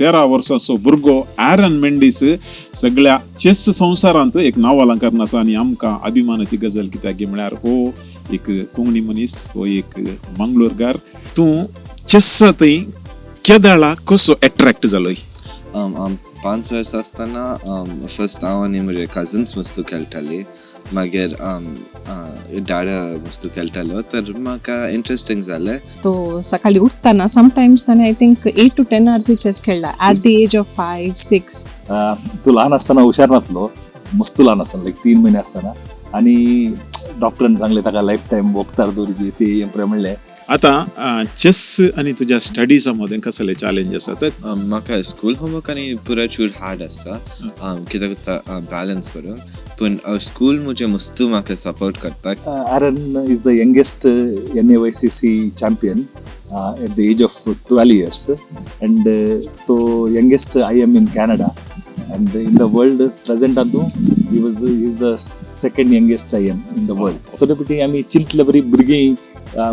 13 वर्सांचो भुरगो ॲरन मेंडीस सगळ्या चेस संवसारांत एक नांव अलंकरण आसा आनी आमकां अभिमानाची गजाल कित्याक म्हळ्यार हो एक कोंकणी मनीस, हो एक मंगळूरकार. तूं चेसा थंय केदाळा कसो एट्रॅक्ट जालोय? 5 वर्सां आसतना फर्स्ट हांव आनी म्हजे कजन्स मस्तू खेळटाली, मागीर डाडा मस्तू खेळटालो, तर म्हाका इंट्रस्टींग जालें. तो सकाळी उठताना समटायम्स ताणें I think 8 to 10 hours chess खेळला at the age of 5-6. तो ल्हान आसतना हुशार नासलो, मस्त ल्हान आसतना लायक 3 म्हयने आसतना, आनी डॉक्टरान सांगलें ताका लायफ टायम वखदार दवरची ते हें म्हणलें. आतां चेस आनी तुज्या स्टडिजा मदें कसले चॅलेंज आसात? म्हाका स्कूल होमवर्क आनी पुराय चूर हार्ड आसा कित्याक बॅलन्स करूंक, पूण स्कूल म्हजें मस्त म्हाका सपोर्ट करता. Aaron is the youngest NAYCC champion at the age of 12 years and तो youngest IM in Canada and in the world present आतां he is the second youngest IM in the world. थोडे पटी आमी चिंतले बरी भुरगीं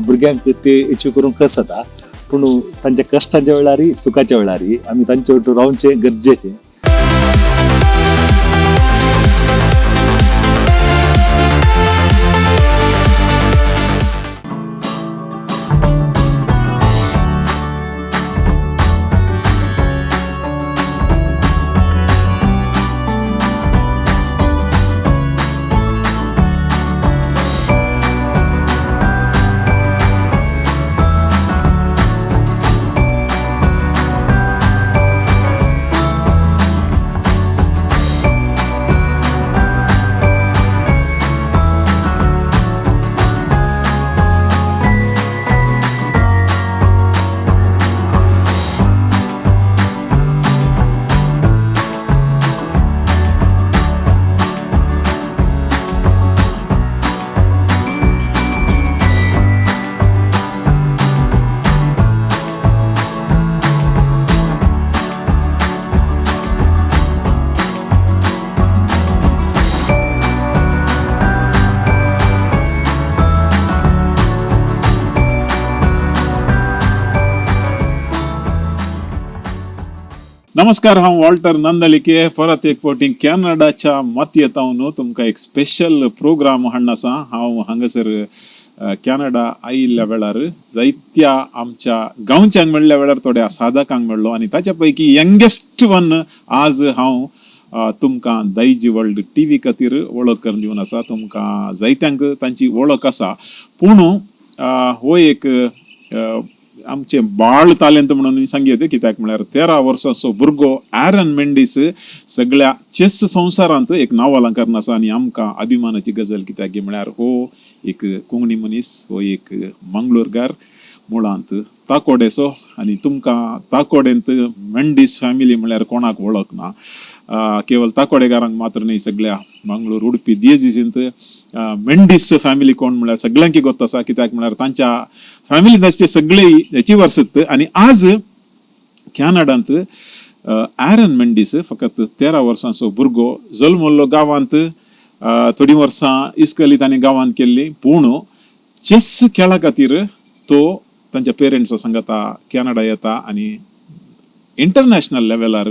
भुरग्यांक ते एचीव करूंक कस जाता, पूण तांच्या कश्टाच्या वेळार सुखाच्या वेळार आमी तांचे वटेन रावचें गरजेचें. नमस्कार, हांव वॉल्टर नंदलिके परत एक फावटी कॅनडाच्या मातयेंत हांव तुमकां एक स्पेशल प्रोग्राम हाडून आसा. हांव हांगासर कॅनडा आयिल्ल्या वेळार जायत्या आमच्या गांवच्यांक मेळ्ळ्या वेळार थोड्या साधकांक मेळ्ळो आनी ताच्या पैकी यंगेस्ट वन आज हांव तुमकां दायजी वर्ल्ड टी व्ही खातीर वळख करून दिवन आसा. तुमकां जायत्यांक तांची वळख आसा, पूण हो एक आमचें बाळ तालेंत म्हणून सांगयत कित्याक म्हळ्यार 13 वर्सांचो भुरगो ॲरन मेंडीस सगळ्या चेस संवसारांत एक नांव अलंकरण आसा आनी आमकां अभिमानाची गजाल कित्याक म्हळ्यार हो एक कोंकणी मनीस, हो एक मंगळूरकार, मुळांत ताकोडेचो आनी तुमकां ताकोडेंत मेंडीस फॅमिली म्हळ्यार कोणाक वळख ना, केवल ताकोडेकारांक मात्र न्हय, सगळ्या मंगळूर उडपी दियेजींत मेंडीस फॅमिली कोण म्हळ्यार सगळ्यांकी गोत आसा कित्याक म्हळ्यार तांच्या फॅमिलींत आसचे सगळे अचिवर्स. आनी आज कॅनडांत ॲरन मेंडीस फकत 13 वर्सांचो भुरगो, जल्मल्लो गांवांत, थोडीं वर्सां इस्कली ताणें गांवांत केल्ली, पूण चेस खेळा खातीर तो तांच्या पेरंट्सा सांगता कॅनडा येता आनी इंटरनॅशनल लेवलार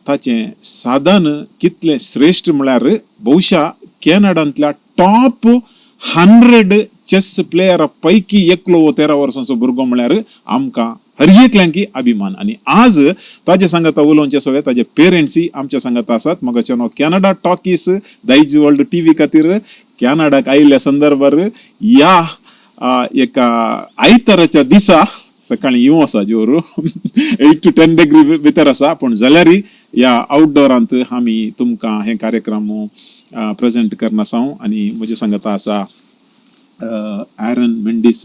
ताचें साधन कितलें श्रेश्ठ म्हळ्यार बहुशा कॅनडांतल्या टॉप 100 चेस प्लेयरा पैकी एकलो हो 13 वर्सांचो भुरगो म्हळ्यार आमकां हर एकल्यांकी अभिमान. आनी आज ताजे सांगाता उलोवचे सगळे ताजे पेरंट्सय आमच्या सांगाता आसात. म्हाका नांव Canada talkies Daiji world T V खातीर कॅनडाक आयिल्ल्या संदर्भार ह्या एका आयताराच्या दिसा सकाळीं येवं आसा जोर 8 to 10 degree भितर आसा, पूण जाल्यारय ह्या आउटडोरांत आमी तुमकां हे कार्यक्रम प्रेजेंट करना आसा. आनी म्हजे सांगाता आसा ॲरन मेंडीस,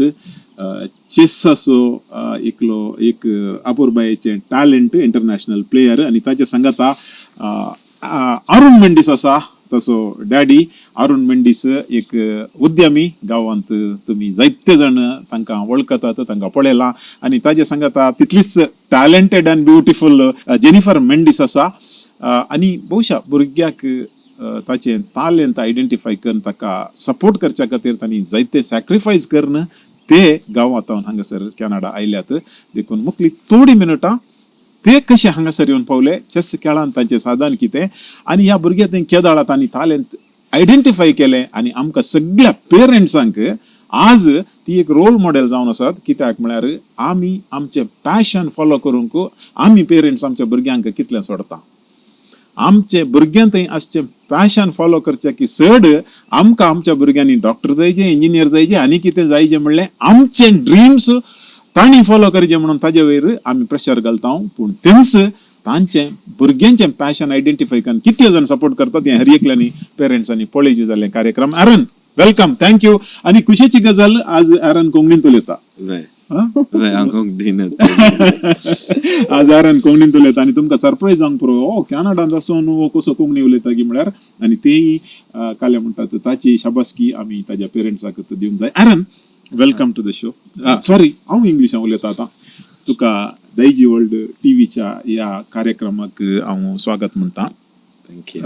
चेसाचो एकलो एक अपुरबायेचें टॅलेंट, इंटरनॅशनल प्लेयर, आनी ताच्या सांगाता अरुण मेंडीस आसा, तसो डॅडी. अरुण मेंडीस एक उद्यमी, गांवांत तुमी जायते जाण तांकां वळखतात, तांकां पळयलां, आनी ताजे सांगाता तितलीच टॅलेंटेड आनी ब्युटिफूल जेनिफर मेंडीस आसा. आनी बहुशा भुरग्याक ताचें तालेंत आयडेंटिफाय करून ताका सपोर्ट करच्या खातीर तांणी जायते सॅक्रिफायस करून ते गांवांत हांगासर कॅनडा आयल्यात. देखून मुखली थोडी मिनटां ते कशे हांगासर येवन पावले, चॅस खेळान तांचें साधन कितें आनी ह्या भुरग्या थंय केदाळा तांणी तालेंत आयडेंटिफाय केलें आनी आमकां सगळ्या पेरंट्सांक आज ती एक रोल मॉडेल जावन आसात. कित्याक म्हळ्यार आमी आमचें पॅशन फॉलो करूंक आमी पेरंट्स आमच्या भुरग्यांक कितलें सोडता. आमचे भुरग्यां थंय आसचें पॅशन फॉलो करचें की चड आमकां आमच्या भुरग्यांनी डॉक्टर जायचे, इंजिनियर जायचे आनी कितें जायचे म्हणलें आमचे ड्रिम्स तांणी फॉलो करचें म्हणून ताजे वयर आमी प्रेशर घालता. पूण तेंच तांचें भुरग्यांचें पॅशन आयडेंटिफाय करून कितले जाण सपोर्ट करतात हें हर एकल्यांनी पेरंट्सांनी पळयचें जालें कार्यक्रम. एरन, welcome, thank you. आनी खुशेची गजाल, आज एरन कोंकणींत उलयता. वय. आं? वय, हांव कोंकणीनच. आज एरन कोंकणींत उलयता आनी तुमकां सरप्रायज जावंक पुरो, ओ कॅनडांत आसून हो कसो कोंकणी उलयता की म्हळ्यार. आनी तेय काल्या म्हणटात ताची शाबासकी आमी ताज्या पेरंट्साक दिवंक जाय. Aaron, welcome to the show. Sorry, हांव इंग्लिशान उलयता आतां. तुका दायजी वर्ल्ड टीव्हीच्या ह्या कार्यक्रमाक हांव स्वागत म्हणटा. Thank you.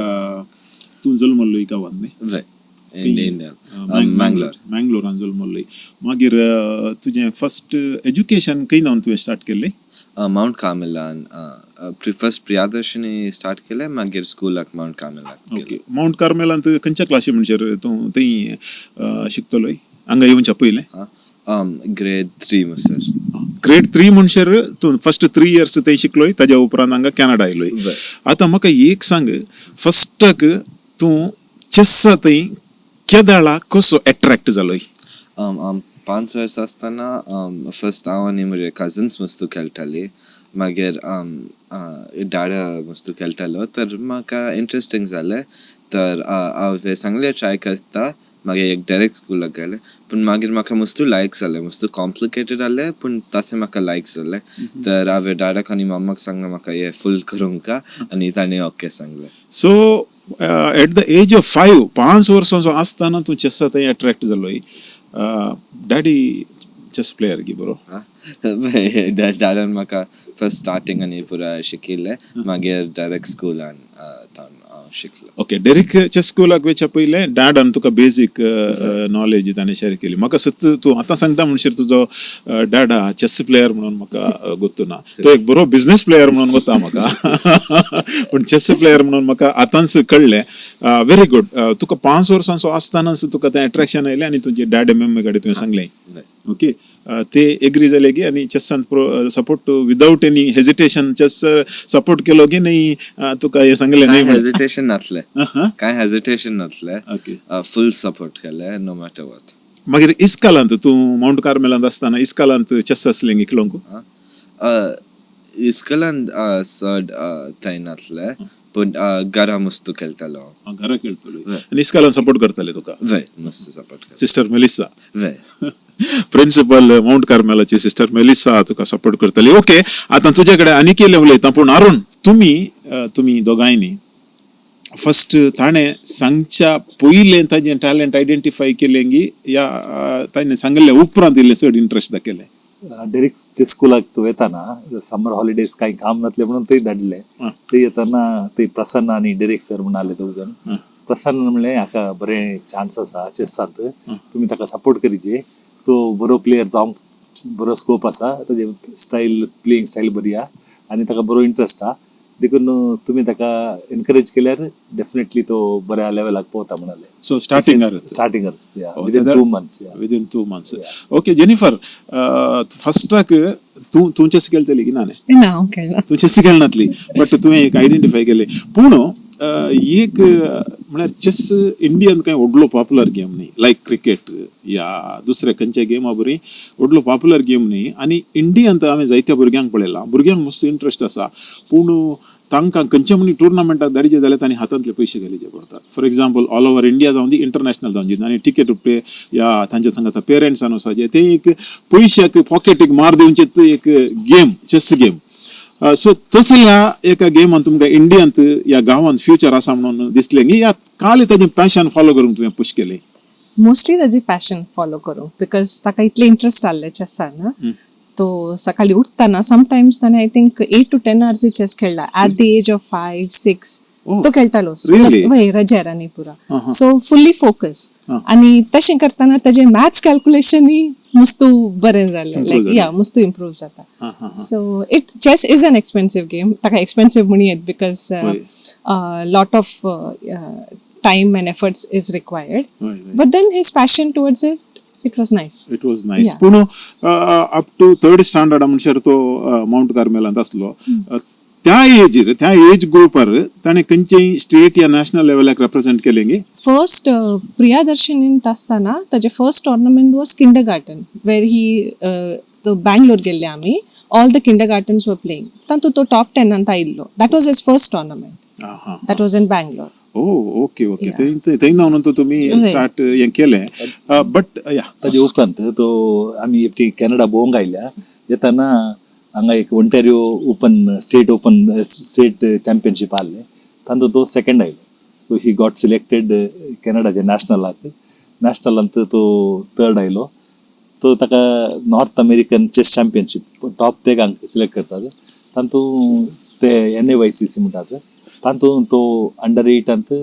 तूं जल्मल्लोय गांवांत न्ही? वय, in India, Mangalore. मँगलोरान जल्मल्लोय. मागीर तुजें फर्स्ट एज्युकेशन खंय जावन तुवें स्टार्ट केल्लें? माउंट कार्मेलान फर्स्ट प्रियादर्शिनी स्टार्ट केलें, मागीर स्कुलाक माउंट कार्मेलाक. ओके, माउंट कार्मेलांत खंयच्या क्लासी म्हणचेर तूं थंय शिकतलोय, हांगा येवच्या पयलें? ग्रेड 3 म्हणसर. ग्रेड 3 म्हणसर तूं फर्स्ट 3 इयर्स थंय शिकलोय, ताज्या उपरांत हांगा कॅनडा आयलोय. वय. आतां म्हाका एक सांग, फर्स्टाक तूं चेसा थंय केदाळा कसो एट्रॅक्ट जालोय? 5 वर्सां आसतना फर्स्ट हांव आनी म्हजे कजन्स मस्तू खेळटाली. मागीर डाडा मस्तू खेळटालो, तर म्हाका इंट्रस्टींग जालें. तर हांव सांगलें ट्राय करता. मागीर एक डायरेक्ट स्कुलाक गेलें, पूण मागीर म्हाका मस्तू लायक जालें. मस्तू कॉम्प्लिकेटेड जालें, पूण तशें म्हाका लायक जालें. तर हांवें डाडाक आनी मम्माक सांगलें म्हाका हें फूल करूंक आनी ताणें ओके सांगलें. So at the age of 5, 5 वर्सांचो आसतना तूं चेसा थंय एट्रॅक्ट जालोय. डॅडी चेस प्लेयर की बरो? डाडान म्हाका फर्स्ट स्टार्टींग आनी पुराय शिकयलें, मागीर डायरेक्ट स्कुलान हांव शिकलो. ओके, डेरिक चेस स्कुलाक वयच्या पयलें डॅडान तुका बेजीक नॉलेज ताणें शेअर केली. म्हाका सत तूं आतां सांगता म्हणशीर तुजो डॅडा चेस प्लेयर म्हणून म्हाका गोत्तू ना. तो एक बरो बिझनेस प्लेयर म्हणून गोता म्हाका, पूण चेस प्लेयर म्हणून म्हाका आतांच कळ्ळें. Very good. तुका 5 वर्सांचो आसतनाच तुका तें एट्रॅक्शन आयलें आनी तुजे डॅड मम्मी कडेन तुवें सांगलें. ओके, ते एग्री जाले की आनी चेसान support without any hesitation chess support केलो की नाही तुका हें सांगलें कांय नाही? हेजिटेशन नासलें. कांय हेजिटेशन नासलें. फूल सपोर्ट केलें, नो मॅटर what. मागीर इस्कालांत तूं मावंट कार्मेलांत आसतना इस्कालांत चेस आसलें खेळोंक? इस्कुलान चड थंय नासलें, पूण घरा मस्तू खेळटालो. घरा खेळटलो आनी इस्कालान सपोर्ट करताले तुका? वय, मस्त सपोर्ट करता. Sister Melissa? वय. प्रिन्सिपल मावंट कार्मेलाची सिस्टर मेलिसा तुका सपोर्ट करतली. ओके, आतां तुजे कडेन आनीक इल्लें उलयता, पूण अरुण, तुमी दोगांयनी फर्स्ट ताणें सांगच्या पयलें ताजें टॅलंट आयडेंटिफाय केलें की या ताणें सांगिल्लें उपरांत इल्लें चड इंट्रस्ट दाखयलें? डेरिक स्कुलाक वेताना समर हॉलिडेज कांय काम नासलें म्हणून थंय धाडले. थंय येताना थंय प्रसन्न आनी डेरिक सर म्हूण आसले दोग जाण. प्रसन्न म्हणलें, हाका बरें चान्स आसा चेसांत, तुमी ताका सपोर्ट करीजे, तो बरो प्लेयर जावंक बरो स्कोप आसा, ताजे स्टायल, प्लेइंग स्टायल बरी आहा आनी ताका बरो इंट्रस्ट आहा, देखून तुमी ताका एनकरेज केल्यार डेफिनेटली तो बऱ्या लेवलाक पावता म्हणाले. सो स्टार्टिंगार? स्टार्टिंगार, within 2 months. Within 2 months. Okay, Jennifer, फर्स्टाक तूं तूं चेस खेळटली की ना न्ही? ना, हांव खेळना. तूं चेस खेळनातली, बट तुवें एक आयडेंटिफाय केलें. पूण एक म्हळ्यार चेस इंडियन कांय व्हडलो पॉप्युलर गेम न्ही, लायक क्रिकेट या दुसऱ्या खंयच्या गेमा बरी व्हडलो पॉप्युलर गेम न्ही. आनी इंडियन हांवें जायत्या भुरग्यांक पळयलां, भुरग्यांक मस्त इंट्रस्ट आसा, पूण तांकां खंयच्या म्हणी टुर्नामेंटाक धाडचे जाल्यार तांणी हातांतले पयशे घालीचे पडटात. For example, all over India जावं दी, इंटरनॅशनल जावं दी, आनी टिकेट पे या तांच्या सांगाता पेरंट्सान वचपाचें, ते एक पयशाक पॉकेटीक मार दिवचें एक गेम, चेस गेम. सो तसल्या एका गेमान तुमकां इंडियांत या गांवांत फ्युचर आसा म्हणून दिसलें की या खाली ताजें पॅशन फॉलो करूंक तुवें पुश केलें? मोस्टली ताजी पॅशन फॉलो करूंक, because ताका इतलें इंट्रस्ट आसलें चेसान. तो सकाळी उठताना समटायम्स ताणें I think 8 to 10 hours chess खेळ्ळा at the age of 5, 6. तो खेळटालो. Really? वय, रजेर आनी पुरा. आं. सो फुल्ली फोकस. आनी तशें करतना ताजें मॅथ्स कॅल्क्युलेशनूय मुस्तू बरें जालें. Improve लायक जालें. या, मुस्तू इम्प्रूव जाता. हां हां So it chess is an expensive game. ताका एक्सपेन्सिव म्हणूं येत because हय. Lot of time and efforts is required. हय हय But then his passion towards it, it was nice. It was nice. Yeah. पूण अप टू थर्ड स्टँडर्ड म्हणसर तो mount कार्मेलांत आसलो. त्या एजीर, त्या एज ग्रुपार ताणें खंयचेय स्टेट या नॅशनल लेवलाक रिप्रेझेंट केलें गे? फर्स्ट प्रियादर्शनींत आसतना ताजे first tournament was kindergarten, where he तो बँगलोर गेल्ले आमी. All the kindergartens were playing. तातूंत तो टॉप टेनांत आयिल्लो. That was his first tournament. आं हां That was in Bangalore. Oh, okay. थंय थंय जावन तुमी स्टार्ट हें केलें, बट या. ताजे उपरांत तो आमी एकटी कॅनडा भोंवंक आयल्या येताना हांगा एक Ontario open state, open state championship आहले. तांतूत तो सेकंड आयलो. So he got selected कॅनडाचे नॅशनलाक. नॅशनलांत तो थर्ड आयलो. तो ताका North American chess championship, top तेगांक सिलेक्ट करतात, तातूंत ते एनएवायसीसी म्हणटात, तातूंत तो अंडर एटांत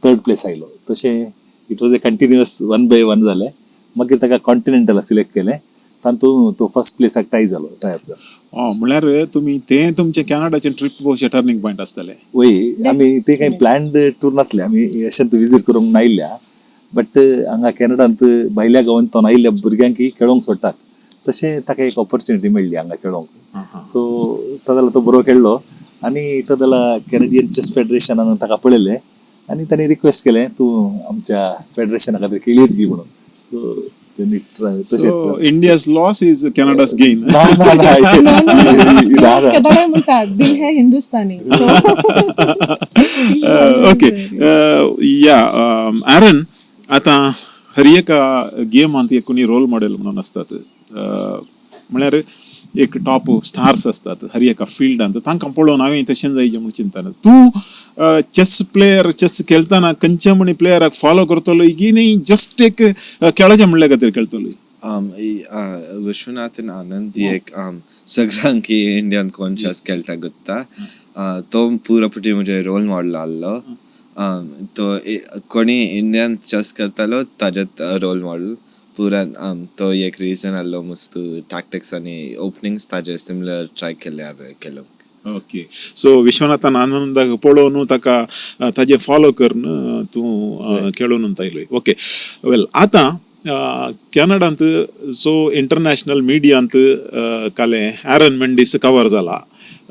थर्ड प्लेस आयलो. तशें it was a continuous one by one जालें. मागीर ताका कॉन्टिनेंटला सिलेक्ट केलें. तातूंत तो फर्स्ट प्लेसाक टाय जालो, टाय अप जालो. म्हळ्यार तुमी तें तुमचें कॅनडाचें ट्रीप भोवशें टर्निंग पॉयंट आसतलें. वय, आमी ते काही प्लॅन्ड टूर नासले. आमी अशेंच विजीट करूंक नायिल्ल्या, बट हांगा कॅनडांत भायल्या गांवांत तो आयिल्ल्या भुरग्यांक खेळोंक सोडटात. तशें ताका एक ऑपॉर्च्युनिटी मेळ्ळी हांगा खेळोंक. आं हां सो तदाला तो बरो खेळ्ळो आनी तदाला कॅनेडियन चेस फेडरेशनान ताका पळयलें आनी तांणी रिक्वेस्ट केलें, तूं आमच्या फेडरेशना खातीर खेळयत गी म्हणून. सो तेणी सो तशें. India's loss is Canada's gain. ना ना ना. कॅनडा म्हणटा, दिल है हिंदुस्तानी. ओके, या आरन, आतां हर एका गेमांत एक कोणी रोल मॉडेल म्हणून आसतात. म्हळ्यार एक टॉप स्टार्स आसतात हर एका फिल्डांत. तांकां पळोवन हांवें तशें जायचे म्हूण चिंतना, तूं चेस प्लेयर, चेस खेळटना खंयच्या म्हणी प्लेयराक फॉलो करतलो की न्ही, जस्ट एक खेळाचें म्हणल्या खातीर खेळटलो? विश्वनाथन आनंद एक सगळ्यांक इंडियन कोण चेस खेळटा गुत्ता. तो पुरापटी म्हजे रोल मॉडल आहलो. तो कोणी इंडियन चेस करतालो ताजेत रोल मॉडल पुरा. तो एक रिजन आहलो, मस्त टॅक्टिक्स आनी ओपनिंग्स ताजे सिमिलर ट्राय केले हांवें केलो. ओके, सो विश्वनाथन आनंदाक पळोवन, ताका ताजें फॉलो करून तूं खेळून आयलोय. ओके, वेल, आतां कॅनडांत सो इंटरनॅशनल मिडियांत कालें एरन मेंडीस कवर जाला.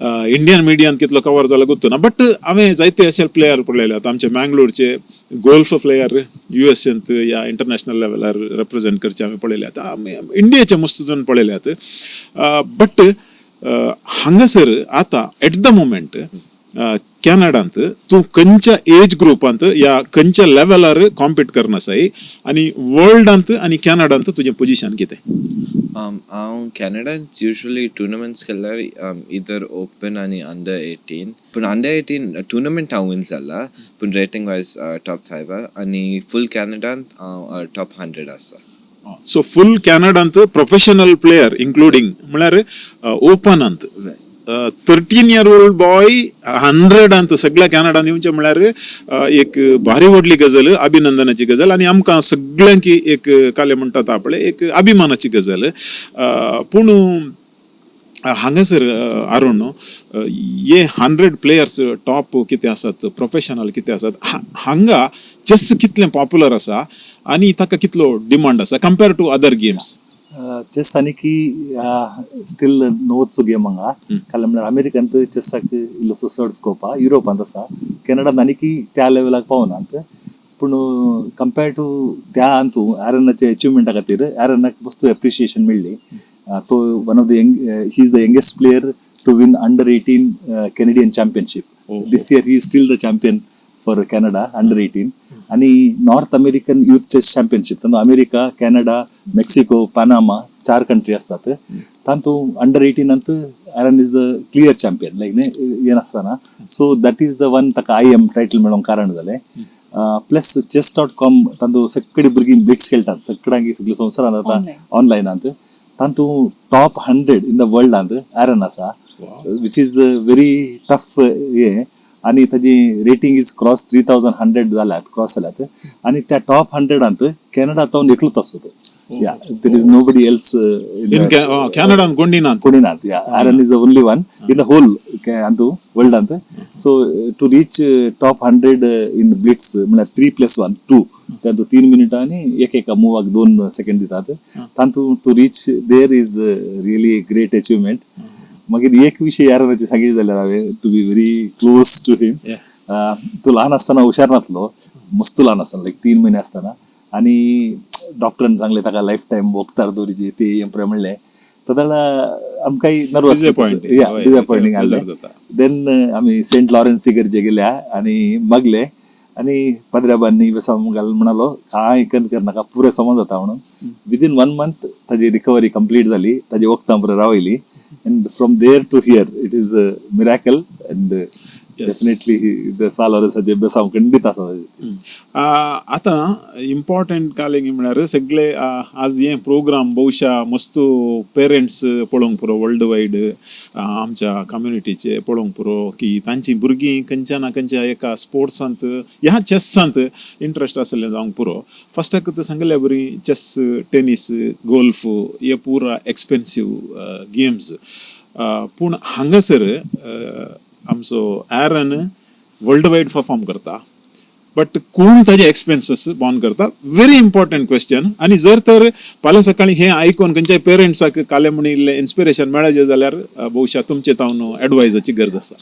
इंडियन मिडियांत कितलो कवर जाला गोत्तू ना, बट हांवें जायते अशे प्लेयर पळयले. आतां आमचे मँगलोरचे गोल्फ प्लेयर युएसएंत या इंटरनॅशनल लेवलार रिप्रेझेंट करचे हांवें पळयले. आतां आमी इंडियेचे मस्त जण पळयल्यात, बट हांगासर आतां एट the moment कॅनडांत तूं खंयच्या एज ग्रुपांत या खंयच्या लेवलार कॉम्पीट करनासाय आनी वर्ल्डांत आनी कॅनडांत तुजें पोजिशन कितें? हांव कॅनडांत युजली टुर्नामेंट्स खेळ्ळ्यार इदर ओपन आनी अंडर 18. पूण अंडर 18 टुर्नामेंट हांव विन जाला, पूण रेटींग वायज टॉप फायव आनी फूल कॅनडांत हांव टॉप 100 आसा. सो फूल कॅनडांत प्रोफेशनल प्लेयर इन्क्लुडींग म्हळ्यार ओपनांत 13 year old boy हंड्रेडांत सगळ्या कॅनडांत येवचें म्हळ्यार एक भारी व्हडली गजाल, अभिनंदनाची गजाल आनी आमकां सगळ्यांक एक काले म्हणटात पळय, एक अभिमानाची गजाल. पूण हांगासर अरुण, हे 100 प्लेयर्स टॉप कितें आसात, प्रोफेशनल कितें आसात, हांगा चेस कितलें पॉप्युलर आसा आनी ताका कितलो डिमांड आसा compare to other games? Chess आनी की स्टील नवोच गेम हांगा. कारण म्हळ्यार अमेरिकन चेसाक इल्लोसो चड स्कोप आहा, युरोपांत आसा. कॅनडान आनी की त्या लेवलाक पावनात. पूण कंपेर टू त्या अंतू आरनाचे अचिवमेंटा खातीर आरनाक मस्त एप्रिशिएशन मेळ्ळी. तो one of the young, he is the youngest player to win under 18 Canadian championship. This year he is still the champion for Canada under 18. आणि North American youth chess championship, तातूंत America, Canada, Mexico, Panama चार country असतात. तातूंत under एटीनांत Aaron is the clear champion, like हे नासतना. So that is the one ताका I am title मेळोंक कारण जालें. प्लस चेस.कॉम, तातूंत सगळी भुरगीं ब्लिट्स खेळटात सगळ्यांक, सगळे संवसारांत आतां Online. ऑनलायनांत. तातूंत टॉप 100 इन the वर्ल्डांत Aaron आसा, which is very tough हे. आणि ताजी rating is cross 3100 जाल्यात, क्रॉस जाल्यात. आणि त्या टॉप हंड्रेडांत कॅनडा तावन एकलोच आसतो तो. Yeah, there is nobody else in कॅनडान कोणी ना. कोणी नात. Yeah, Aaron is the only one in the whole Antu world अंत. So to reach top 100 in blitz, म्हळ्यार 3+1 2, तातूंत 3 मिनिटां आनी एक एका मुवाक 2 सेकंड दितात, तातूंत to reach there is really a great achievement. मागीर एक विशय ॲरनाचे सांगितले जाल्यार हांवें to be very close to him, तो ल्हान आसतना हुशार नासलो, मस्त ल्हान आसतना, लायक 3 म्हयने आसतना, आनी डॉक्टरान सांगलें ताका लायफ टायम वखदार दवरिजे ते हें पळय म्हणलें. तेन्ना आमकांय नर्वस Disappointing. या, डिसअपॉयंटींग बेजार आसलें. जाता. देन आमी सेंट लॉरन्स इगर्जे गेल्या आनी मागले आनी पाद्र्याबांनी बेसांव घाल म्हणालो, कांय कन करनाका, पुरें समज जाता म्हणून. विदीन वन मंथ ताजी रिकवरी कंप्लीट जाली, ताजी वखदां पुरो रावयली, and from there to here it is a miracle and definitely the साल लॉरन्साचे बेसांव खंडीत आसा. आतां इम्पॉर्टंट कालें म्हळ्यार सगळे आज हे प्रोग्राम बहुशा मस्त पेरंट्स पळोवंक पुरो, वर्ल्ड वायड आमच्या कम्युनिटीचे पळोवंक पुरो की तांची भुरगीं खंयच्या ना खंयच्या एका स्पोर्ट्सांत ह्या चॅसांत इंट्रस्ट आसलें जावंक पुरो. फस्टाक सांगल्या बरी चॅस, टेनीस, गोल्फ हे पुरा एक्सपेन्सीव गेम्स, पूण हांगासर आमचो ॲरन वर्ल्ड वायड परफॉर्म करता, बट कोण ताजे एक्सपेन्सीस बॉन करता? Very important question. आनी जर तर फाल्यां सकाळी हें आयकून खंयच्याय पेरंट्साक कालें म्हण इल्लें इन्स्पिरेशन मेळचें जाल्यार बहुशा तुमचे तावन एडवायजाची गरज आसा.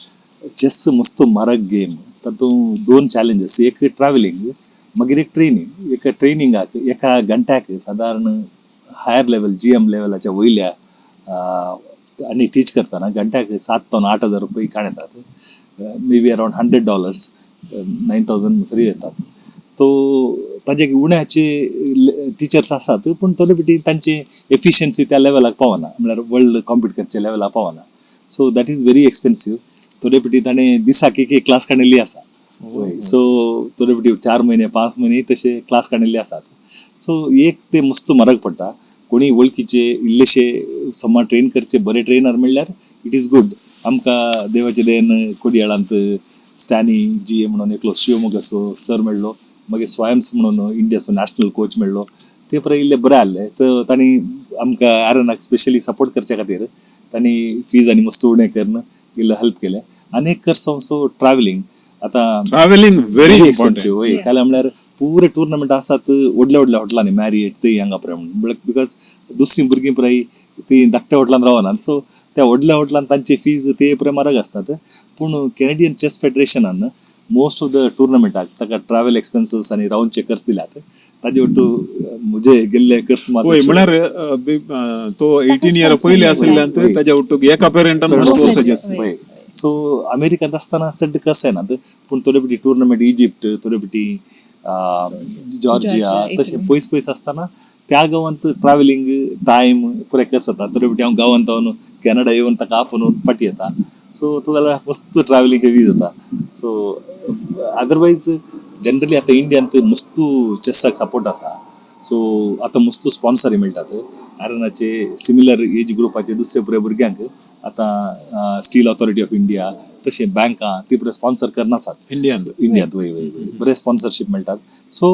चेस मस्त म्हारग गेम. तातूंत दोन चॅलेंजीस, एक ट्रॅव्हलिंग, मागीर एक ट्रेनिंग. एका ट्रेनिंगाक एका घंट्याक सादारण हायर लेवल, जीएम लेवलाच्या वयल्या आनी टीच करतना घंट्याक 7 ते 8 हजार रुपये काण येतात, maybe around $100, 9,000 सरी येतात. तो ताजे उण्याचे टिचर्स आसात, पूण थोडे फावटी तांचे एफिशियन्सी त्या लेवलाक पावना, म्हळ्यार वर्ल्ड कॉम्पीट करच्या लेवलाक पावना. So that is very expensive. थोडे फावटी ताणें दिसाक एक एक क्लास काडिल्ली आसा. सो थोडे फावटी 4 म्हयने, 5 म्हयने तशे क्लास काडिल्ले आसात. सो एक ते मस्त म्हारग पडटा. कोणी वळखीचे इल्लेशे समा ट्रेन करचे बरे ट्रेनर म्हणल्यार it is good. आमकां देवाचे दयेन कोडियाळांत स्टॅनी जी ए म्हणून एकलो शिवमोगाचो सर मेळ्ळो, मागीर स्वयंस म्हणून इंडियाचो नॅशनल कोच मेळ्ळो. ते पळय इल्ले बरे आहले, तर तांणी आमकां ॲरनाक स्पेशली सपोर्ट करच्या खातीर तांणी फीज आनी मस्त उणें करून इल्लो हेल्प केलें. आनी एक खर्च सो ट्रॅव्हलिंग आतां ट्रॅव्हलिंग व्हेरी इम्पॉर्टंट. एक्सपेन्सिव. वय, काय म्हणल्यार पुरे टुर्नामेंट आसात व्हडल्या व्हडल्या हॉटेलांनी, मॅरियट ते हांगा पळय म्हणून, because दुसरीं भुरगीं पळय ती धाकट्या हॉटेलान रावनात. सो त्या व्हडल्या हॉटेलान तांची फीज ते पळय म्हारग आसतात. पूण कॅनेडियन चेस फेडरेशनान मोस्ट ऑफ the टुर्नामेंटाक ताका ट्रॅव्हल एक्सपेन्सीस आनी रावंचे खर्च दिल्यात. ताजे ಒಟ್ಟು म्हजे गेल्ले खर्च मात वय, म्हळ्यार तो 18 इयर पयले आशिल्ल्यान ताज्या ಒಟ್ಟು एका पेरंटान मस्त वचचें. वय, सो अमेरिकांत आसतना चड कस येनात, पूण थोडे फावटी टुर्नामेंट इजिप्ट, थोडे फावटी जॉर्जिया, जॉर्जिया, तशें पयस पयस आसतना त्या गांवांत ट्रॅव्हलिंग टायम पुरे खर्च जाता. थोडे फावटी हांव गांवांत रावन कॅनडा येवन ताका आपोवन फाटी येता. सो तो जाल्यार मस्त ट्रॅव्हलिंग हेवी जाता. सो अदरवायज जनरली आतां इंडियांत मस्त चेसाक सपोर्ट आसा. सो आतां मस्त स्पॉन्सर मेळटात. ॲरनाचे सिमिलर एज ग्रुपाचे दुसरे पुरे भुरग्यांक आतां स्टील ऑथॉरिटी ऑफ इंडिया, तशें बँकां ती पुरे स्पॉन्सर करनासात. इंडियान? इंडियांत, वय वय वय, बरे स्पॉन्सरशीप मेळटात. सो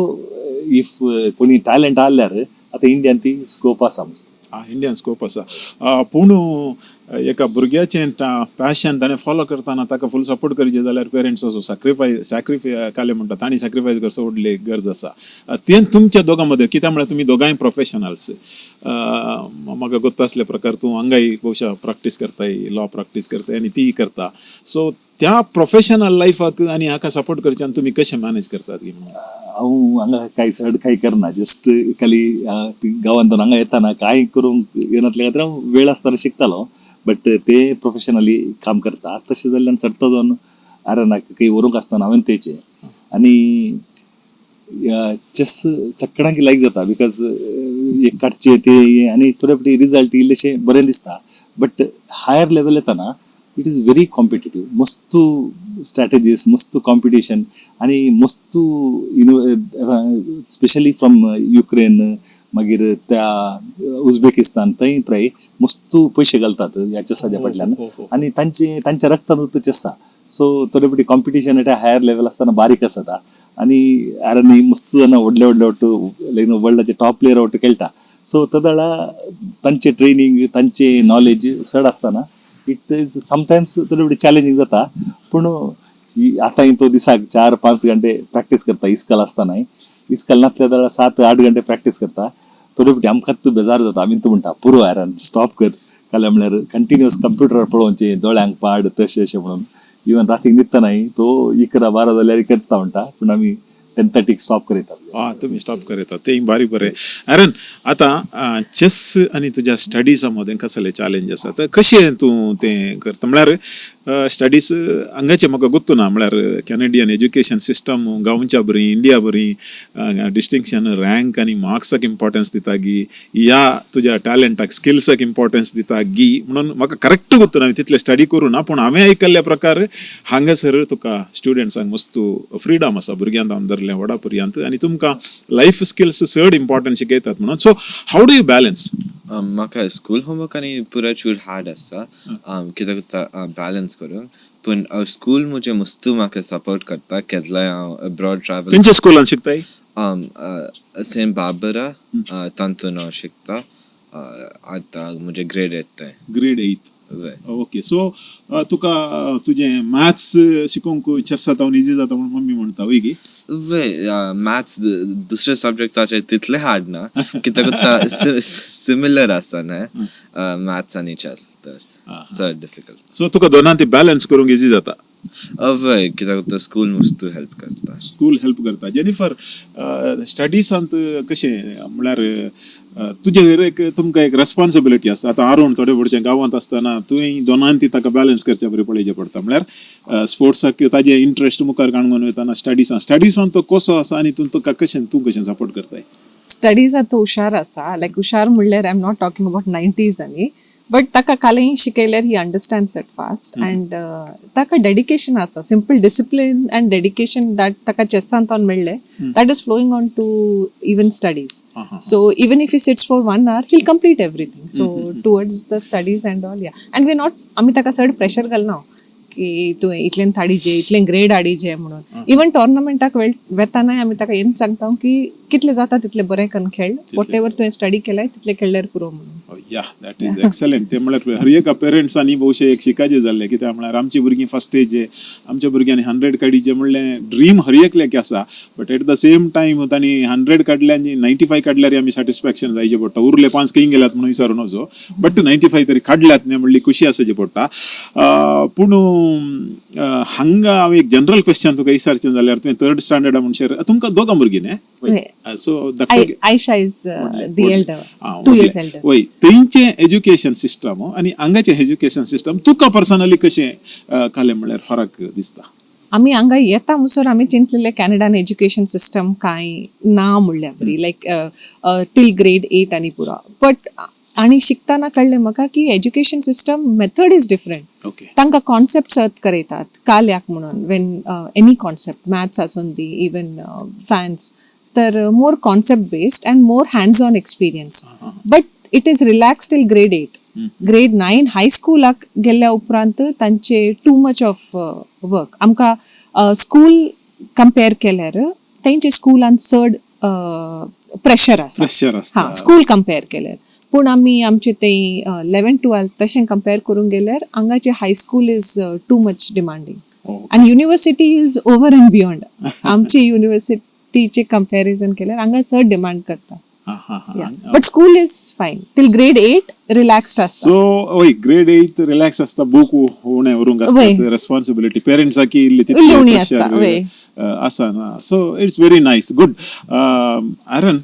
if कोणी टॅलंट आहल्यार आतां इंडियान ती स्कोप आसा मस्त. इंडियन स्कोप आसा, पूण एका भुरग्याचें पॅशन ताणें फॉलो करतना ताका फूल सपोर्ट करचें जाल्यार पेरंट्साचो सॅक्रिफायस, सॅक्रिफाय काले म्हणटा, तांणी सॅक्रिफायस करचो व्हडली गरज आसा. तें तुमच्या दोगां मदें कित्याक म्हळ्यार तुमी दोगांय प्रोफेशनल्स. म्हाका गोत्त आसले प्रकार तूं हांगाय बहुशा प्रॅक्टीस करताय, लॉ प्रॅक्टीस करताय आनी तीय करता. सो त्या प्रोफेशनल लायफाक आनी हाका सपोर्ट करच्यान तुमी कशें मॅनेज करतात की म्हणून? हांव हांगा कांय चड कांय करना, जस्ट खाली ती गांवांत हांगा येताना कांय करूंक येनातले खातीर हांव वेळ आसतना शिकतालो, बट ते प्रोफेशनली काम करता. तशें जाल्ल्यान चडटा जावन ॲरनाक खंय व्हरूंक आसतना हांवें तेचें. आनी चेस सगळ्यांक लायक जाता, because एक काडचे ते आनी थोडे फावटी रिजल्ट इल्लेशे बरें दिसता, बट हायर लेवल येताना it is very competitive. मस्त स्ट्रॅटेजीस, मस्त कॉम्पिटिशन आनी मस्त स्पेशली फ्रॉम युक्रेन, मागीर त्या उझबेकिस्तान, थंय पळय मस्त पयशे घालतात ह्या चेसाच्या फाटल्यान. हो, हो. आनी तांचे तांच्या रक्तांत चेस आसा. सो थोडे फावटी कॉम्पिटिशन एट हायर लेवल आसतना बारीक आसता. आनी ॲरनी मस्त जाणां व्हडले व्हडले ಒಟ್ಟು, ಲೈಕ್ ವರ್ಲ್ಡाचे ಟಾಪ್ ಪ್ಲೇಯರ್ ಒಟ್ಟು खेळटा. सो तदळा तांचे ट्रेनिंग, तांचे नॉलेज चड आसतना it is sometimes थोडे चॅलेंजींग जाता. पूण आतां तो दिसाक 4-5 घंटे प्रॅक्टीस करता. इस्कल आसतनाय, इस्कल नासल्या जाल्यार 7-8 घंटे प्रॅक्टीस करता. थोडे फावटी आमकांच बेजार जाता. आमी म्हणटा, पुरो आयरन, स्टॉप कर. काल्यार म्हणल्यार कंटिन्युअस कंप्युटरार पळोवचें, दोळ्यांक पाड तशें अशें म्हणून. इवन रातीक न्हिदतनाय तो 11-12 जाल्यार करता म्हणटा, पूण आमी 10:30क स्टॉप करयतात. हा, तुमी स्टॉप करयतात, तें बारी बरें. आरन, आतां चेस आनी तुज्या स्टडिजा मदें कसले चॅलेंज आसा, तर कशें तूं तें करता? म्हळ्यार स्टडीज हांगाचें म्हाका गोत्तू ना, म्हळ्यार कॅनेडियन एज्युकेशन सिस्टम गांवच्या बरी, इंडिया बरी, डिस्टिंक्शन, रँक आनी मार्क्साक इम्पॉर्टन्स दिता गी या तुज्या टॅलंटाक, स्किल्साक इम्पॉर्टन्स दिता गी म्हणून म्हाका करेक्ट गोत्तू ना, तितलें स्टडी करूं ना. पूण हांवें आयकल्ल्या प्रकार हांगासर तुका स्टुडंट्सांक मस्तू फ्रिडम आसा, भुरग्यांत हांव धरलें व्हडा पर्यंत, आनी तुमकां लायफ स्किल्स चड इम्पॉर्टंट शिकयतात म्हणून. So how do you balance? म्हाका स्कूल होमवर्क आनी पुरा चूर हार्ड आसा कित्याक बॅलन्स करूंक, पूण स्कूल म्हजें मस्तू म्हाका सपोर्ट करता केदलाय हांव अब्रॉड ट्रॅवल. खंयच्या स्कुलान शिकताय? सेंट बार्बरा, तातूंत हांव शिकता. आतां म्हजें ग्रेड एट तें. ग्रेड एथ? वय. ओके, सो तुका तुजें मॅथ्स शिकोवंक चेसा तावन इजी जाता म्हणून मम्मी म्हणटा, वय गी? वय, मॅथ्स दुसरे सब्जेक्टाचे तितले हार्ड ना, कित्याक सिमिलर आसा न्हय मॅथ्स आनी चॅस, तर चड डिफिकल्ट. सो तुका दोनां ती बॅलन्स करूंक इजी जाता? वय, कित्याक स्कूल मस्तू हेल्प करता. स्कूल हेल्प करता. जेनिफर, स्टडीसांत कशें? म्हळ्यार तुजेर एक, तुमकां एक रेस्पॉन्सिबिलिटी आसता. आतां आरुण थोडे भुरगें गांवांत आसतना तुवें दोनान ती ताका बॅलन्स करचे बरें पळोवचें पडटा. म्हळ्यार स्पोर्ट्साक ताजें इंट्रस्ट मुखार काणून वयतना स्टडिसान तो कसो आसा आनी तूं तुका कशें, तूं कशें सपोर्ट करताय? स्टडीज आतां हुशार आसा. लायक हुशार म्हणल्यार I am not talking about 90s आनी, बट ताका कालय शिकयल्यार he understands it fast and ताका डेडिकेशन आसा. Simple discipline and dedication that ताका चेसान तावन मेळ्ळें, that is flowing on to even studies. So even if he sits for one hour, he'll complete everything. So towards the studies and all, yeah. And we not, आमी ताका चड pressure घालना की तुवें इतलें हाडीजे, इतलें ग्रेड हाडीजे म्हणून. इवन टोर्नामेंटाक वेतानाय आमी ताका हें सांगता की कितलें जाता तितलें बरें करून खेळ, what ever तुवें स्टडी केलाय तितलें खेळ्ळ्यार पुरो म्हणून. Yeah, that is excellent. ते म्हळ्यार हर एका पेरंट्सांनी भोवशे एक शिकायचें जाल्लें. कित्याक म्हळ्यार आमची भुरगीं फर्स्ट येचे, आमच्या भुरग्यांनी 100 काडीचे म्हणलें ड्रीम हर एकल्याक आसा. But at the same time तांणी 100 काडले आनी 95 काडल्यार आमी सॅटिस्फॅक्शन जायचें पडटा. उरले 5 खंय गेल्यात म्हणून विचारू नजो, बट 95 तरी काडल्यात न्ही म्हणली खुशी आसची पडटा. पूण हांगा हांव एक जनरल क्वेश्चन तुका विचारचें जाल्यार, तुवें थर्ड स्टँडर्डा म्हणसर तुमकां दोगां भुरगीं न्ही, so Ayesha is the elder, 2 years elder. वय, तेंचें एज्युकेशन सिस्टम आनी हांगाचें एज्युकेशन सिस्टम तुका पर्सनली कशें कालें, म्हणल्यार फरक दिसता? आमी हांगा येता म्हणसर आमी चिंतलेले कॅनडान एज्युकेशन सिस्टम कांय ना म्हणल्यार बरी, लायक टील ग्रेड एट आनी पुरो. बट आनी शिकतना कळ्ळें म्हाका की education system method is different. तांकां कॉन्सेप्ट सर्त करयतात काल्याक म्हणून, when any concept, maths आसून दी, इवन सायन्स, तर more concept based and more hands on experience, but it is relax till grade 8. Grade 9, हायस्कुलाक गेल्ल्या उपरांत तांचे टू मच ऑफ वर्क. आमकां स्कूल कंपेर केल्यार तेंचे स्कुलान चड प्रेशर आसा. प्रेशर आसता. हा, स्कूल कंपेर केल्यार. पूण आमी आमचे ते 11 12 तशें कंपेर करूंक गेल्यार हांगाचे high school is too much demanding आनी university is over and beyond. आमचे युनिवर्सिटीचे कंपॅरिझन केल्यार हांगा चड डिमांड करता. हा हा हा But school is fine till grade 8, relaxed आसता. सो वय, ग्रेड एट रिलॅक्स आसता, बूक उणें उरूंक आसता, रेस्पॉन्सिबिलिटी पेरंट्साकी इल्ली इल्ली उणी तितली आसता, वय. आसा ना. So it's very nice, good. Aaron,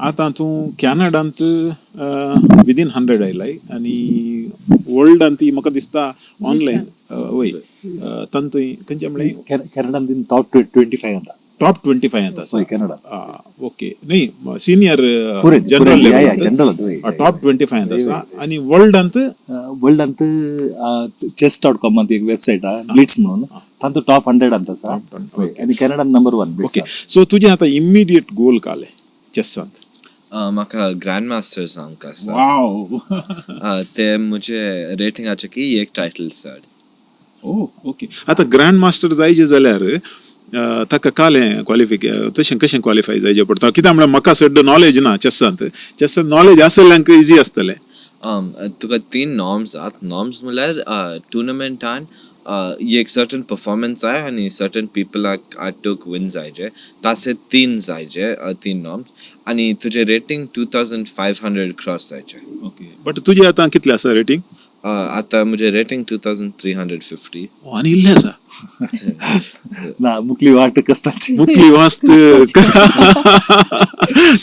आतां तूं कॅनडांत विदीन 100 आयलाय आनी वर्ल्डांत ती म्हाका दिसता ऑनलायन, वय, तातूंत खंयचें म्हणलें? कॅनडान टॉप 25 ಅಂತ. टॉप 25 ಅಂತ. वय, कॅनडा. ओके, न्ही, सिनियर पुरे जनरल. या, जनरल, वय. टॉप 25 ಅಂತ आसा आनी वर्ल्डांत? वर्ल्ड ಅಂತ चेस डॉट कॉम ಅಂತ एक वेबसाईट हा, ब्लिट्स म्हणून, तांतू टॉप 100 ಅಂತ आसा. वय, आनी कॅनडान नंबर 1. ओके, सो तुजें आतां इमिडिएट गोल कालें चेसांत? म्हाका ग्रँड मास्टर जावंक आसा. वाव. ते म्हजे रेटिंगाचे की एक टायटल चड. ओ, ओके. आतां ग्रँड मास्टर जायचे जाल्यार ताका कालें क्वॉलिफिके तशें कशें क्वॉलिफाय जायचें पडटा? कित्याक म्हळ्यार म्हाका सड्ड नॉलेज ना चेसांत. चेसांत नॉलेज आसल्ल्यांक इजी आसतलें. तुका तीन नॉर्म्स आहात. नॉर्म्स म्हणल्यार टुर्नामेंटान एक सर्टन परफॉर्मन्स जाय आनी सर्टन पिपलाक आटूक विन जायजे, तासे तीन जायजे, तीन नॉर्म्स, आनी तुजें रेटींग 2500 क्रॉस जायचे. ओके, बट तुजें आतां कितलें आसा रेटींग? आतां म्हजें रेटींग 2350. आनी इल्लें आसा. ना, मुकली वाट कश्टाची. मुखली वास्त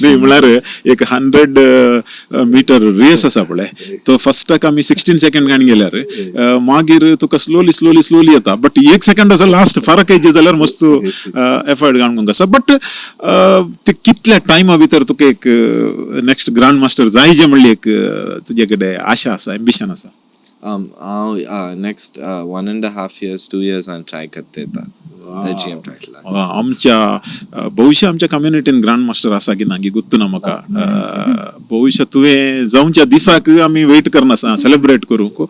न्ही, म्हळ्यार एक 100 मिटर रेस आसा पळय, तो फर्स्टाक आमी 16 सेकंड काणी गेल्यार मागीर तुका स्लोली स्लोली स्लोली येता, बट एक सेकंड आसा लास्ट फरक येयचे जाल्यार मस्त एफर्ट घालूंक आसा. बट ते कितल्या टायमा भितर तुका एक नेक्स्ट ग्रांड मास्टर जायजे म्हणली एक तुजे कडेन आशा आसा, एम्बिशन आसा? हांव next 1.5 years, 2 इयर्सान ट्राय करता येता जीएम टायटलाक. आमच्या भविश्य आमच्या कम्युनिटीन ग्रांड मास्टर आसा की ना की गुत्तू ना म्हाका. भविश्य तुवें जावच्या दिसाक आमी वेट करना सेलिब्रेट करूंक.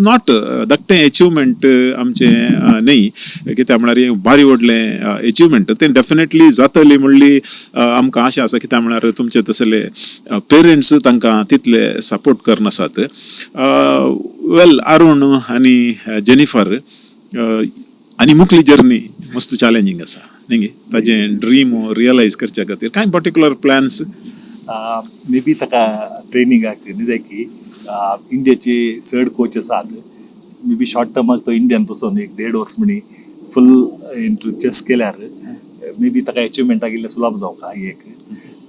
Not धाकटें एचिवमेंट आमचें न्ही, कित्याक म्हळ्यार हें बारी व्हडलें एचिवमेंट. तें डेफिनेटली जातली म्हणली आमकां आशा आसा, कित्याक म्हळ्यार तुमचे तसले पेरंट्स तांकां तितले सपोर्ट करनासात. वेल, अरुण आनी जेनिफर, आनी मुखली जर्नी मस्त चॅलेंजींग आसा न्ही गे? ताजें ड्रीम रियलायज करच्या खातीर कांय पर्टिक्युलर प्लॅन्स? मे बी ताका ट्रेनिंगाक निजायकी इंडियाचे चड कोच आसात. मे बी शॉर्ट टर्माक तो इंडियान वचोन एक देड वर्स म्हणी फुल इंटू चेस केल्यार मे बी ताका एचिवमेंटाक इल्लें सुलभ जावंक एक.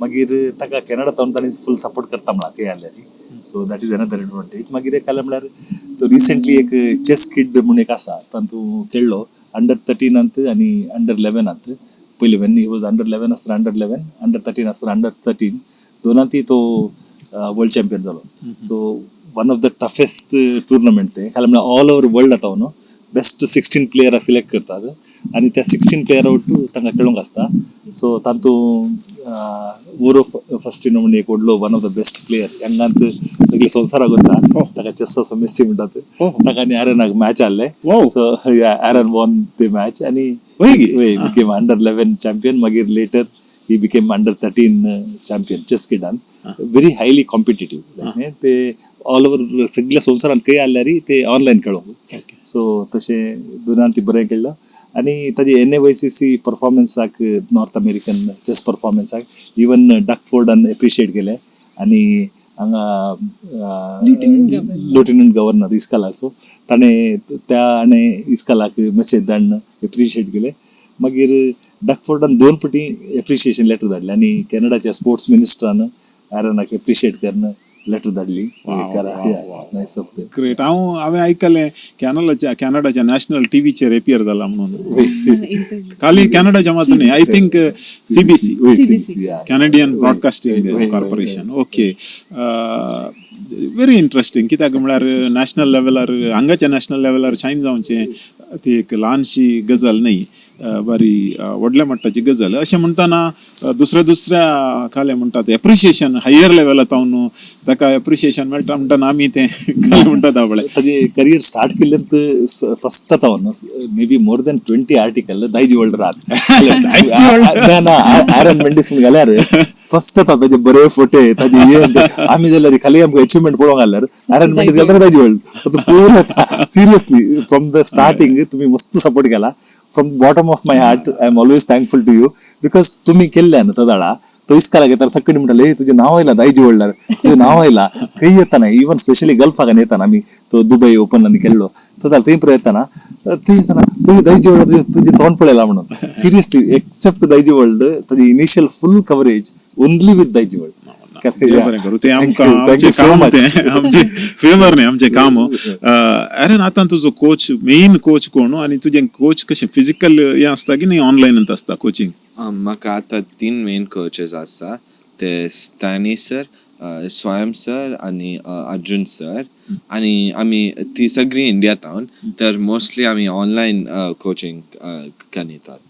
मागीर ताका कॅनडा तावन तांणी फूल सपोर्ट करता म्हणा खंय आसल्यार, so that is another advantage. मागीर एक आसलें म्हणल्यार तो रिसेंटली एक चेस किड म्हूण एक आसा, तातूंत खेळ्ळो अंडर 13नांत आनी अंडर 11नांत. पयलीं when he was under 11 आसतना अंडर 11, अंडर 13 आसतना अंडर 13, दोनांतय तो वर्ल्ड चॅम्पियन जालो. So one of the toughest tournament ते खाली म्हणल्यार ऑल ओवर वर्ल्ड आतां न्हू बेस्ट 16 प्लेयराक सिलेक्ट करतात आनी त्या 16 प्लेयरा ಒಟ್ಟು तांकां खेळूंक आसता. सो तातूंत ओरो फस्टिनो म्हणून एक व्हडलो one of the best player यंगांत सगळे संवसाराक वता, ताका चेस्साचो मेस्सी म्हणटात. ताका आनी आरनाक मॅच आहले. So Aaron won the match आनी वय गे? वय, बिकेम अंडर 11 चॅम्पियन. मागीर later he became under 13 champion. Chess किडान व्हेरी हायली कॉम्पिटेटीव ते, ऑल ओवर सगळ्या संवसारांत खंय आसल्यार ते ऑनलायन खेळोंक. सो तशें दोनांत ती बरें खेळ्ळो आनी ताजे एनएवायसीसी परफॉर्मन्साक, नॉर्थ अमेरिकन चेस परफॉर्मन्साक इवन डग फोर्डान एप्रिशिएट केलें आनी हांगा Lieutenant Governor. Lieutenant governor इस्कालाचो ताणें त्या हाणें इस्कालाक मेसेज धाडून एप्रिशिएट केलें. मागीर डग फोर्डान दोन पटी एप्रिशिएशन लेटर धाडलें आनी कॅनडाच्या स्पोर्ट्स मिनिस्टरान आरनाक एप्रिशिएट करून लेटर धाडली. Nice of. Great. हांवें आयकलें कॅनडाच्या नॅशनल टीव्हीचेर एपियर जाला म्हणून. खाली कॅनडाच्या मात्र न्ही, I think CBC. CBC. Canadian broadcasting corporation. Okay, very interesting, कित्याक म्हळ्यार नॅशनल लेवलार, हांगाच्या नॅशनल लेवलार शायन जावचें ती एक ल्हानशी गजाल न्ही, बरी व्हडल्या मट्टाची गजाल. अशें म्हणटना दुसऱ्या दुसऱ्या खाले म्हणटात एप्रिशिएशन, हायर लेवला तावन ताका एप्रिशिएशन मेळटा म्हणटना आमी तें खालें म्हणटात पळय. ताजे करियर स्टार्ट केल्ले first तावन maybe more than 20 article Daiji world रात. ना ना, आरन मेंडिस म्हूण घाल्यार फर्स्ट येता ताजे बरे फोटे ताजे. हे आमी जाल्यार खाली आमकां अचिवमेंट पळोवंक घाल्यार आरन मेंडिस घाल्यार दायजी वर्ल्ड पुरो येता. सिरियसली, फ्रॉम the starting तुम्ही मस्त सपोर्ट केला. From bottom of my heart I am always thankful to you, because तुम्ही केल्ल्यान तदाळा तो इस्कालाक येताना सकाळी म्हणटाले, "ए, तुजें नांव आयला दायजी वर्ल्डार, तुजें नांव आयला." खंय येताना, इवन स्पेशली गल्फाक येताना आमी तो दुबय ओपन आनी खेळ्ळो तो जाल्यार थंय पळय येताना, थंय येताना तुजें दायजी वर्ल्ड तुजें तुजें तोंड पळयला म्हणून. सिरियसली, एक्सेप्ट दायजी वर्ल्ड ताजी initial full coverage only with Daiji World. देव बरें करूं, तें आमकां आमचें काम, तें आमचें फेवर न्ही, आमचें काम. अरे, आतां तुजो कोच, मेन कोच कोण आनी तुजें कोच कशें, फिजिकल हें आसता की न्ही, ऑनलायन आसता कोचिंग? म्हाका आतां तीन मेन कोचीस आसा, ते स्टॅनी सर, स्वयं सर आनी अर्जुन सर, आनी आमी ती सगळीं इंडिया तावन, तर मोस्टली आमी ऑनलायन कोचिंग करीतात.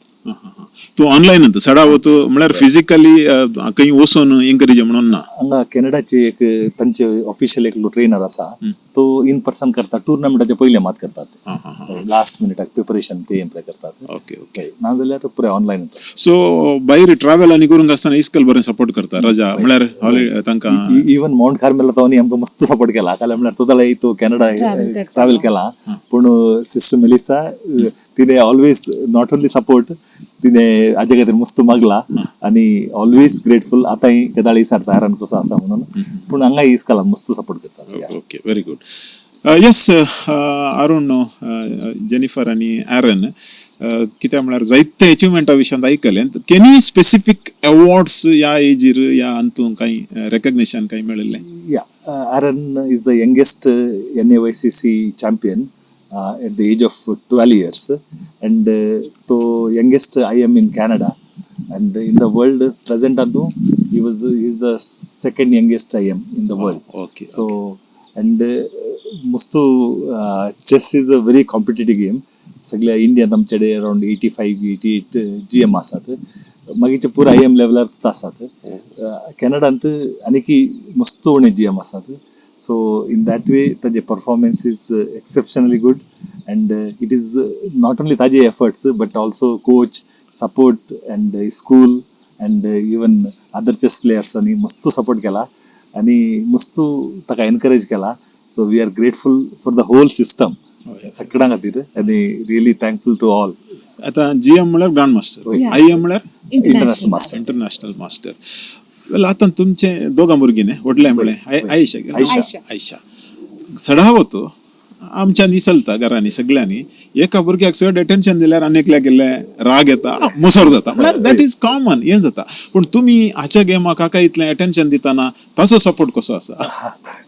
तूं ऑनलायन सडावत म्हळ्यार फिजिकली खंय वचून एंकरेज म्हणून ना? हांगा कॅनडाचे एक तांचे ऑफिशियल एकलो ट्रेनर आसा, तो इन पर्सन करता. टुर्नामेंटाचे पयले मात करतात, आं, हां हां लास्ट मिनिटाक प्रिपरेशन ते एम्प्लॉय करतात. ओके ओके नाजाल्यार पुराय ऑनलायन आसता. सो भायर ट्रॅव्हल आनी करूंक आसतना इस्कल बरें सपोर्ट करता, रजा म्हळ्यार हॉलिडे तांकां? इवन माउंट कार्मेला तांणी आमकां मस्त सपोर्ट केला. काल म्हळ्यार तो जाल्यार तो कॅनडा Travel करता. ट्रॅव्हल केला, पूण सिस्टर मेलिसा तिणे ऑलवेज not only support, तिणे हाजे खातीर मस्त मागला आनी ऑलवेज ग्रेटफूल. आतांय गदाळ विचारता आरान कसो आसा म्हणून. पूण हांगा इस्कलान मस्त सपोर्ट करतात. Okay, very good. Yes, Arun, Jennifer आनी ॲरन, कित्याक म्हळ्यार जायते अचिवमेंटा विशयांत आयकलें. केनी स्पेसिफीक अवॉर्ड्स ह्या एजीर ह्या हातूंत कांय रेकग्निशन कांय मेळिल्लें? Yeah, Aaron is the youngest NAYCC champion at the age of 12 years, and the youngest IM in Canada, and in the world present andu he is the second youngest IM in the world. So and mustu chess is a very competitive game. सगळ्या इंडियांत आमच्याकडे around 85 88 GM आसात, मागीरचे पुराय I am लेवलार आसात. कॅनडांत आनीकी मस्त उणे G M आसात. So in that way ताजे performance is exceptionally good and it is not only ताजे efforts but also coach support and school and even other chess प्लेयर्सांनी मस्त सपोर्ट केला आनी मस्त ताका एनकरेज केला. So we are grateful for the whole system सगळ्यां खातीर आनी रियली थँकफूल टू ऑल. आतां जी एम म्हळ्यार ग्रांड मास्टर, I am म्हळ्यार international master. International master. Well, आतां तुमचे दोगां भुरगीं न्ही, व्हडलें म्हळें आयशा? आयशा. आयशा. सडावत आमच्यांनी चलता घरांनी सगळ्यांनी, एका भुरग्याक चड अटेन्शन दिल्यार आनी एकल्याक इल्लें राग येता, मुसर जाता. म्हळ्यार that is common हें जाता. पूण तुमी हाच्या गेमाक काका इतलें अटेन्शन दितना ताचो सपोर्ट कसो आसा?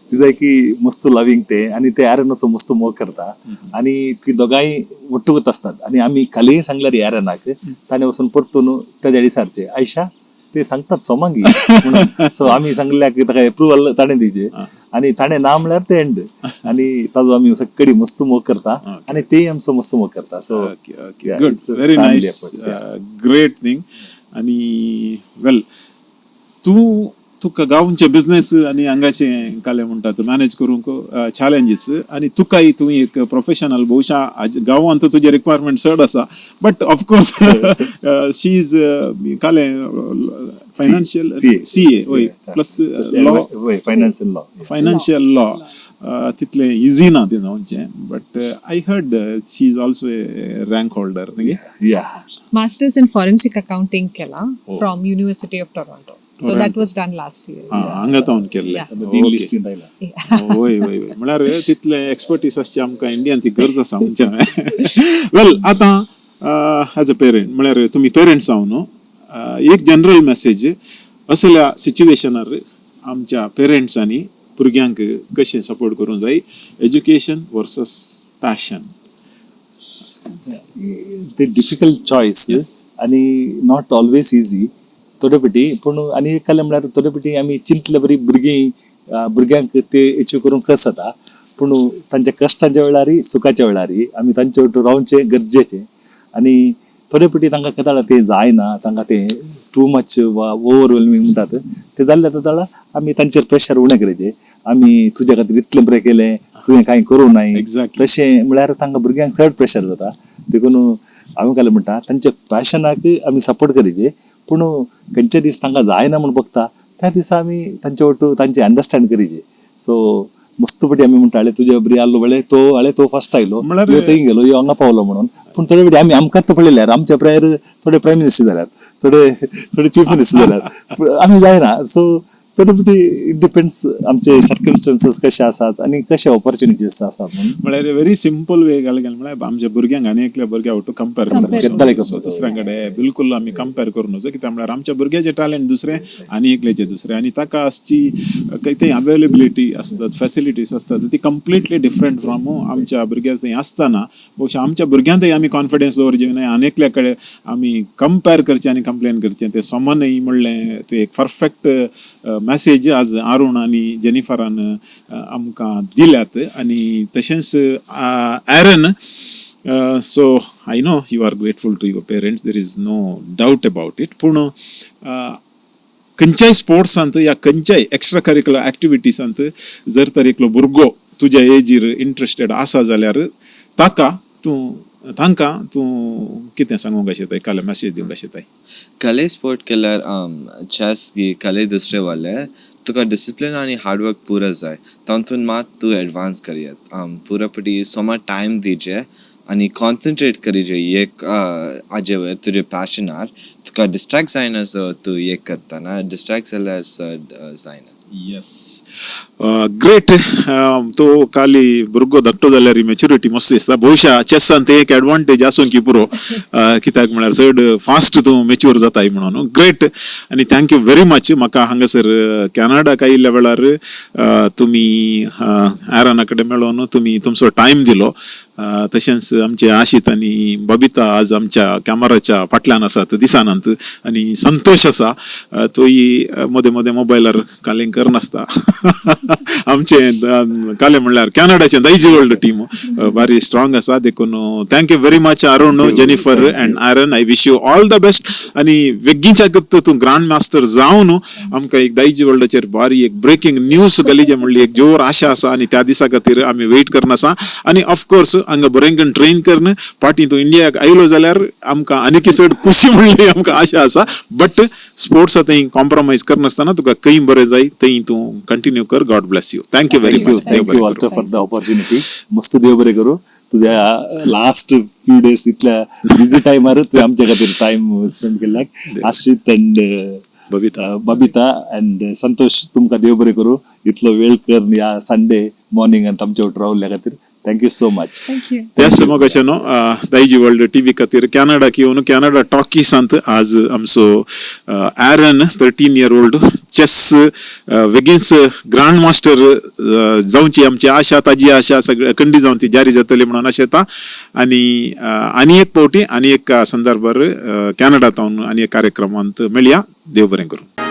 कित्याक की मस्त लवींग ते आनी ते एरनाचो मस्त मोग करता आनी ती दोगांय ಒಟ್ಟುಗುತ್ತ आसतात. आनी आमी कालय सांगल्यार एरनाक ताणें वचून परतून तेज्या विचारचें, आयशा ते सांगतात सोमांगी म्हणून. सो आमी सांगल्याक ताका एप्रुवल ताणें दिवचें आनी ताणें ना म्हळ्यार ते एंड. आनी ताजो आमी सक्कडी मस्त मोग करता आनी तेय आमचो मस्त मोग करता. So okay okay good, very nice, great thing. आनी वेल, तूं तुका गांवचे बिझनेस आनी हांगाचे काले म्हणटात मॅनेज करूंक चॅलेंजीस आनी तुकाय तूं एक प्रोफेशनल, बहुशा आज गांवांत तुजे रिक्वायरमेंट चड आसा, but of course she is काले फायनान्शियल सी ए, वय, प्लस लॉ. वय, फायनान्शियल लॉ. फायनान्शियल लॉ तितलें इजी ना तें जावचें, but I heard she is also a rank holder न्ही? या. मास्टर्स इन फॉरेन्सिक अकाउंटिंग केला from University of Toronto. So that was done last year. हांगा तावन केल्लें? डीन लिस्टीन आयला. वय वय वय म्हळ्यार तितलें एक्सपर्टीस आसची आमकां इंडियान ती गरज आसा आमच्या. वेल, आतां एज अ पेरंट, म्हळ्यार तुमी पेरंट्स जावन न्हू, एक जनरल मॅसेज, असल्या सिच्युएशनार आमच्या पेरंट्सांनी भुरग्यांक कशें सपोर्ट करूंक जाय, एज्युकेशन वर्सस पॅशन? ते डिफिकल्ट चॉयस आणि not always easy थोडे पेटी. पूण आनी एक कालें म्हळ्यार थोडे पेटी आमी चिंतले बरी भुरगीं भुरग्यांक ते एचीव करूंक कस जाता, पूण तांच्या कश्टाच्या वेळारय सुखाच्या वेळारय आमी तांचे वटेन रावचें गरजेचें. आनी थोडे पेटी तांकां कदाळ तें जायना, तांकां तें टू मच वा ओवरवेल्मिंग म्हणटात तें जाल्लें जाल्यार आमी तांचेर प्रेशर उणें करचें. आमी तुज्या खातीर इतलें बरें केलें, तुवें कांय करूं नाय. तशें म्हळ्यार तांकां भुरग्यांक चड प्रेशर जाता. देखून हांवें काल म्हणटा, तांच्या पॅशनाक आमी सपोर्ट करचे, पूण खंयचे दीस तांकां जायना म्हूण बगता त्या दिसा आमी तांचे वटू तांचे अंडरस्टँड करचे. सो मस्त पटी आमी म्हणटाले, तुजे बरी आसलो म्हळ्यार तो हाळे तो फर्स्ट आयलो, ह्यो थंय गेलो, ह्यो हांगा पावलो म्हणून. पूण थोडे पटी आमी आमकांच पळयल्यार आमच्या प्रायर थोडे प्रायम मिनिस्टर जाल्यात, थोडे थोडे चीफ मिनिस्टर जाल्यात, पूण आमी जायना. सो थोडे पटी it depends आमचे सर्कमस्टन्सीस कशे आसात आनी कशे ऑपॉर्च्युनिटीज आसात म्हणून. म्हळ्यार व्हेरी सिंपल वे घाल म्हळ्यार आमच्या भुरग्यांक आनी एकल्या भुरग्या वटू कंपेर Compare केन्ना करपाचो. दुसऱ्या कडेन बिलकुल आमी कंपेर करूं नजो. कित्याक म्हळ्यार आमच्या भुरग्याचें टॅलंट दुसरें आनी एकल्याचें दुसरें आनी ताका आसची काही अवेलेबिलिटी आसतात, फॅसिलिटीज आसतात, ती कंप्लिटली डिफरंट फ्रॉम आमच्या भुरग्या थंय आसतना बहुशा आमच्या भुरग्यांतय आमी कॉन्फिडन्स दवरचे न्हय, आनी एकल्या कडेन आमी कंपेर करचें आनी कंप्लेन करचें तें समा न्हय म्हणलें. तूं एक परफेक्ट मॅसेज आज अरुण आनी जेनिफरान आमकां दिल्यात. आनी तशेंच एरन So I know you are grateful to your parents, there is no doubt about it. पूण खंयच्याय स्पोर्ट्सांत या खंयच्याय एक्स्ट्रा करिक्युलर ऍक्टिव्हिटीजांत जर तर एकलो भुरगो तुज्या एजीर इंट्रस्टेड आसा जाल्यार ताका तूं, तांकां तूं कितें सांगूंक शकताय, काल मॅसेज दिवंक शकताय? कले स्पोर्ट केल्यार, चॅस गी कले दुसरे वाले, तुका डिसिप्लीन आनी हार्डवर्क पुरो जाय. तातूंत मात तूं एडवान्स करयत. पुरो पटी सोमार टायम दिजे आनी कॉन्सन्ट्रेट करीजे एक हाजे वयर, तुजे पॅशनार. तुका डिस्ट्रॅक्ट जायना. सो तूं एक करतना डिस्ट्रॅक्ट जाल्यार चड जायना. येस, ग्रेट. तो काली भुरगो धाकटो जाल्यार मेच्युरिटी मस्त दिसता. बहुशा चेसांत एक एडवांटेज आसूंक की पुरो, कित्याक म्हळ्यार चड फास्ट तूं मेच्युअर जाताय म्हणून. ग्रेट आनी thank you very much. म्हाका हांगासर कॅनडाक आयिल्ल्या वेळार तुमी एरना कडेन मेळोन तुमी तुमचो टायम दिलो. तशेंच आमचे आशित आनी बबिता आज आमच्या कॅमेराच्या फाटल्यान आसात, दिसनात आनी संतोश आसा, तोय मदें मदें मोबायलार कालिंग करनासता. आमचे काले म्हणल्यार कॅनडाचें दायजी वर्ल्ड टीम भारी स्ट्रॉंग आसा. देखून thank you very much, Arun, Jennifer and Aaron. I wish you all the best आनी बेगीनच्या तूं ग्रांड मास्टर जावन आमकां एक दायजी वर्ल्डाचेर बारी एक ब्रेकिंग न्यूज घालीजे म्हणली एक जोर आशा आसा आनी त्या दिसा खातीर आमी वेट करना आसा. आनी ऑफकोर्स हांगा बरें ट्रेन करन फाटीं तूं इंडियाक आयलो जाल्यार आमकां आनीक चड खुशी म्हणली आमकां आशा आसा. बट स्पोर्ट्स थंय कॉम्प्रोमायज करनासतना तुका खंय बरें जाय थंय तूं कंटिन्यू कर. God bless you. Thank you very Thank you. much. Thank you also for the opportunity. मस्त, देव बरें करूं. तुझ्या लास्ट फ्यू डेज, इतल्या बिझी टायमार तुवें आमच्या खातीर टायम स्पेंड केल्ल्याक. आश्रित अँड बबिता. बबिता अँड संतोष, तुमकां देव बरें करूं. इतलो वेळ करून ह्या संडे मॉर्निंग आमच्या वांगडा रावल्ल्या खातीर thank you so much. Thank you. Yes, मोगाच्यानो, दायजी वर्ल्ड टीव्ही खातीर कॅनडाक येवन कॅनडा टॉकीसांत आज आमचो Aaron, 13 year old chess वेगींच ग्रांड मास्टर जावची आमची आशा, ताजी आशा सगळे खंडी जावन ती जारी जातली म्हणून आशा येता. आनी आनी एक फावटी आनी एक संदर्भार कॅनडा तावन आनी एक कार्यक्रमांत मेळया. देव बरें करूं.